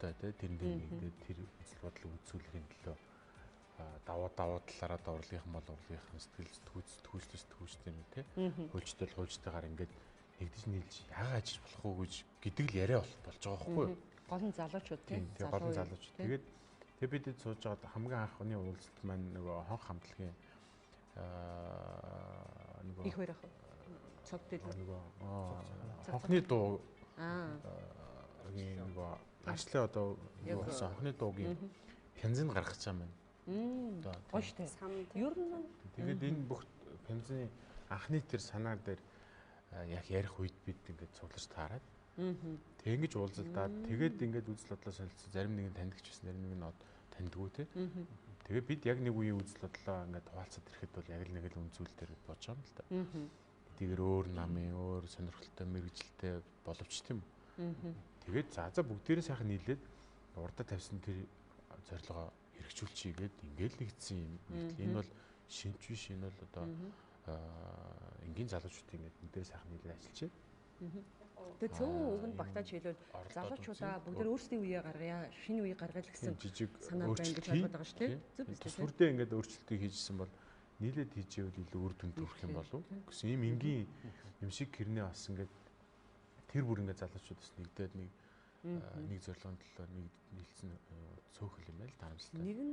сонирхолтой тий, тэрэн дээр нэгдээд тэр үзэл бодлыг үзүүлэхийн төлөө давуу давуу талаараа одоо урлагийнхан бол урлагийнхан, сэтгэл сэтгүүц сэтгүүлчтэй сэтгүүлчтэй юм тий, хуульчтай бол хуульчтайгаар ингээд нэгдэж нийлж яагаад ажиллаж болох уу гэж гэдэг л яриа болж байгаа байхгүй юу? Гол нь залуучууд тий. Тийм, гол нь залуучууд. Тэгээд тэг бид сууж байгаад хамгийн анхны уулзалт маань нөгөө хонх хамтлагийн нөгөө их хоёр ах цог дэлгэр нөгөө хонхны дуу нөгөө ажлын одоо юу болсон хонхны дуугийн пянзын гаргах гэж байгаа юм. Гоё штэ. Ер нь тэгээд энэ бүх пянзын анхны тэр санаа дээр яг ярих үед бид ингээд цуглаж таарад. Тэг ингэж уулзалдаад тэгээд ингээд үзэл бодлоо солилцсон. Зарим нэг нь таньдаг ч байсан, зарим нэг нь таньдгүй те. Тэгээд бид яг нэг үеийн үзэл бодлоо ингээд хуваалцаад ирэхэд бол яг л нэг л үн зүйл дээр бодож байгаа юм л да. Тэгэхээр өөр намын өөр сонирхолтой мэрэгжилтэй боловч тийм үү. Тэгээд за за бүгдээрээ сайхан нийлээд урдаа тавьсан тэр зорилгоо хэрэгжүүлчихье гээд ингээд нэгдсэн юм. Энэ бол шинж биш, энэ бол одоо энгийн залуучуудын ингээд бүгдээрээ сайхан нийлээд ажиллажээ. Тэгээ цөөн үгэнд багтааж хэлбэл залуучуудаа бүгд өөрсдийн үеэ гаргая, шинэ үе гаргая л гэсэн жижиг санаа байна гэж ойлгоод байгаа шүү дээ. Зөв биз дээ. Тус бүрдээ ингээд өөрчлөлтийг хийжсэн бол нийлээд хийжээвэл илүү үр дүнд хүрэх юм болов гэсэн ийм энгийн юм шиг хэрнээ бас ингээд тэр бүр ингээд залуучууд бас нэгдээд нэг нэг зорилгын төлөө нэг нийлсэн цөөхөл юм байл тарамсалтай. Нэгэн